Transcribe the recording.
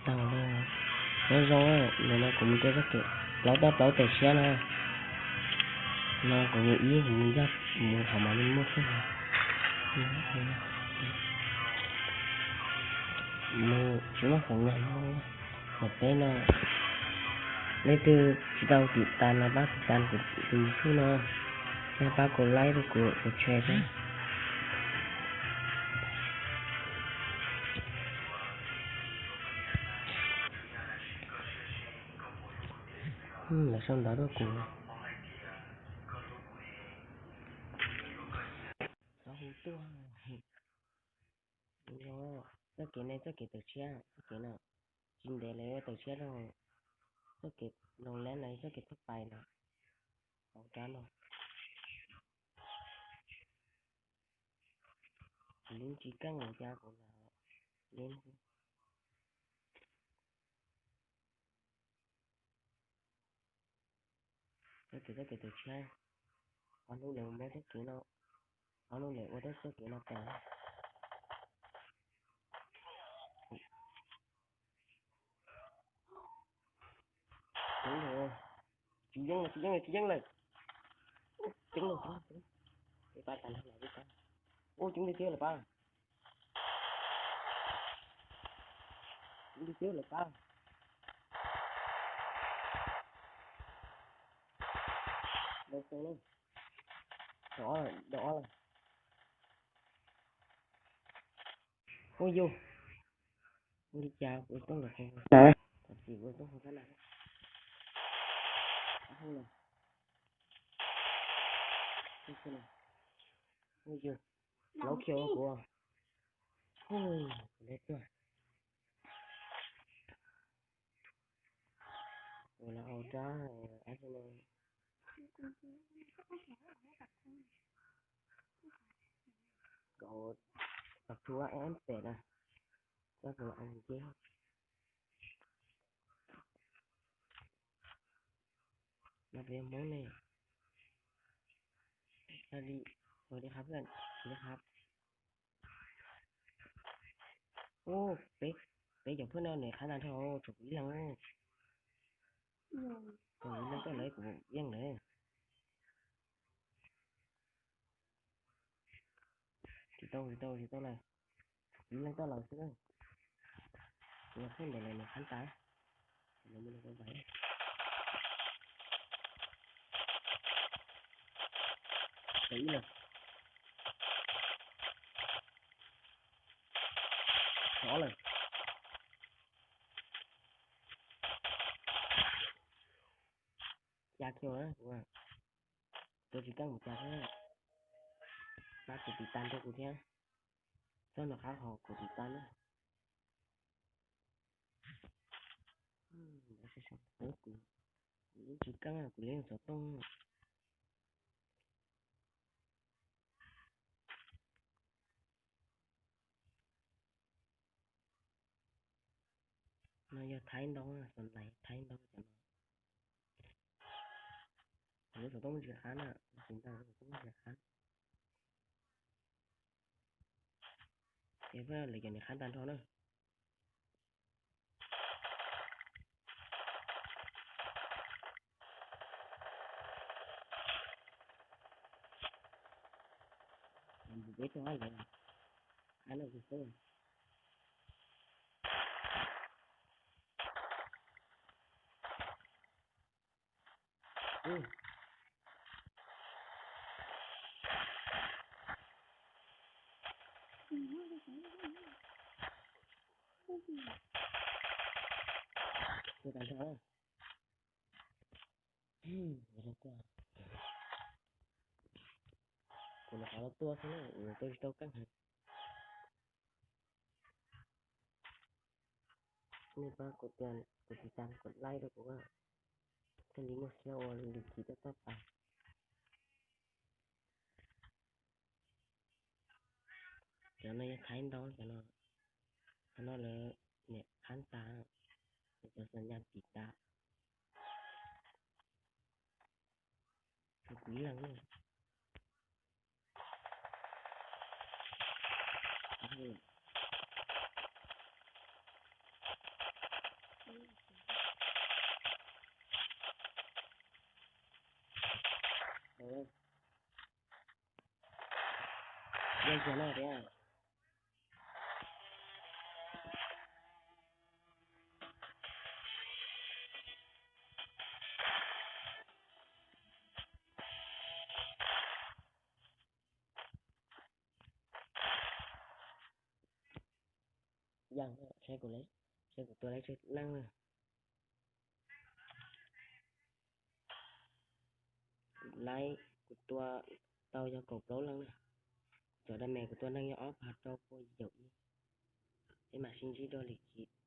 Tau na, nyob zoo, ntawm no kuv mus rau txoj kev plaub toj plaub tawm tshiab na. No kuv mus ib, kuv mus ncaj, mus hauv mas muaj xwb. Mus tsis muaj qhov nyag no. Qhov peb no, leej twg tsis tau tiv tas no pab tiv tas kuv tus YouTube no, thiab pab kuv like rau kuv, kuv share thiab. Lawv sau ntawv rau kuv. Xov hu tuaj. Txoj kev ne, txoj kev tawm tshiab, txoj kev no tsis ntev lawm tawm tshiab rau txoj kev loo leb na, txoj kev thaj pais na, hauv rab no. Kuv lub tsis keej los cas kuv lam lub. Txoj kev, txoj kev tawm tshiab, ob hnub lawm muab txoj kev no, ob hnub lawm ua txoj kev no tawm. Tsis yeej lawm, tsis yeej lawm, tsis yeej lawm. Ub, tsis yeej lawm, tsis yeej lawm. Ub, tsis yeej tiag lawm pab. Tsis yeej tiag lawm pab. Dau xees na. Dau ob lawm, dau ob lawm. Ua yus, ua li cas ua tau lawm qhov, tam sim ua tau qhov xab na. Ua yus, laub khiav ua kuv. Hu, kuv lawv tuaj. Kuv los au rab, ab no. Kom, kom txhua ab pem na, coj kuv los au nceb. No peb Hmoob ne. Li, li qhab, li qhab. Ub, peb, peb cov phauj no nws qhab tag nrho, tshuav kuv ib leeg. Tshuav kuv ib leeg tuaj lawm, kuv yeej lawm. Tsis tau, tsis tau, tsis tau lawm. Kuv ib leeg tuaj lawm xwb. Kuv yog phauj ntawd lawm nws qhab tas. Tau ib leeg. Tsov lawm. Cas kiag, tus tsis keej mus cas thiab. Pab kuv tiv tas rau kuv thiab. Txhob nov qab hos kuv tiv tas na. Kuv, kuv tsis keej, kuv li xov tooj. No yog Thaib ntau, xov lais Thaib ntau cov no. Lub xov tooj tsis qab na, tsis ntau, xov tooj tsis qab. Ces peb lawv cov niam qhab tag nrho na. Peb tug ab lawv, ab no kuv xwb. Kuv los qhov los tuaj xwb na, kuv tsis tau keej heev. Nej pab kuv tias kuv tiv tas kuv like rau kuv, thiaj li muaj siab ua lwm chim toj toj pas. Cov no yog Thaib ntau cov no, qhov no lawv niam qhab tas, cov xas nyas tiv tas. Kuv ib leeg na. Ib zaug na tias yeej, saib kuv, saib kuv tua laib tsawg leej na. Kuv laib, kuv tua tau yog kaum plaub leej na. Kuv cov dam mem kuv tua neeg yog ob phav rau pua yim caum ib. Peb mam sib ntsib dua lwm chim.